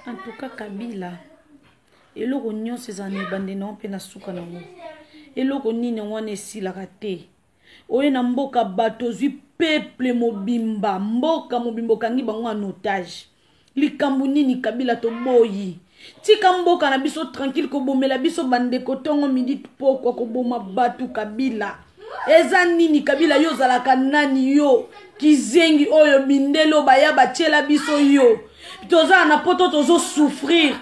En tout cas Kabila eloko nyonso ezala na ebandeli na yango mpe na suka na yango. Eloko nini yango wana esilaka te. Oye na mboka bato ozwi peuple mobimba, mboka mobimba okangi bango en otage. Likambo nini Kabila toboyi. Tika mboka na biso tranquille kobomela biso bandeko tongo midi pokwa koboma bato Kabila. Eza nini Kabila yo ozalaka nani yo kizengi oyo mindele oyo baya batiela biso yo toza na poto tozo souffrir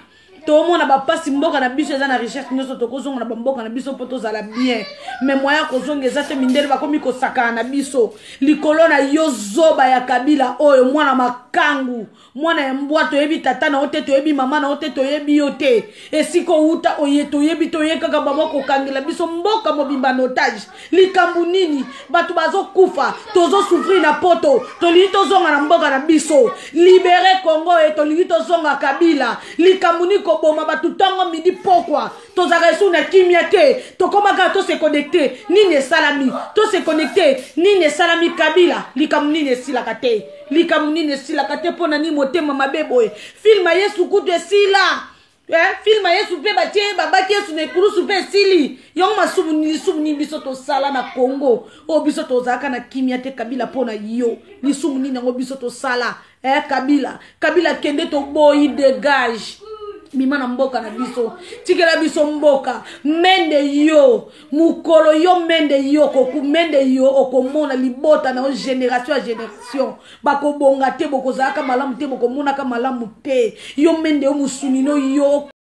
tomona bapasi mboka na biso eza na richesse nyonso tokozonga na bamboka na biso mpo tozala bien me moyen ya kozonga eza te mindele bakomi kosakana na biso likolo na yo zoba ya kabila oyo mwana makangu mwana ya mbwa toyebi tata na yo te toyebi mama na yo te toyebi yo te esika owuta oye toyebi te oye kaka bango kokangela biso mboka mobimba na otage likambo nini bato bazokufa tozosouffrir na poto tolingi tozonga na mboka na biso libere congo e tolingi tozonga kabila likambo nini koboma bato ntongo midi pokwa tozalaka esu na kimia te tokoma kaka tose connecte nini esalami tose connecte nini esalami kabila likambo nini esilaka te likambo nini esilaka te mpo na nini motema mabe boye filme ya yesu kutu esila eh, filme ya yesu mpe batie babaki yesu na ekulusu mpe esili yango masumu lisumu nini biso tosala na congo oyo biso tozalaka na kimia te kabila mpo na yo lisumu nini yango biso tosala eh, kabila kabila kende toboyi degage bima na mboka na biso tikela biso mboka mende yo mokolo yo mende yo koku mende yo okomona libota na yo génération ya génération bakobonga te bokozalaka malamu te bokomonaka malamu te yo mende yo mosuni no yo.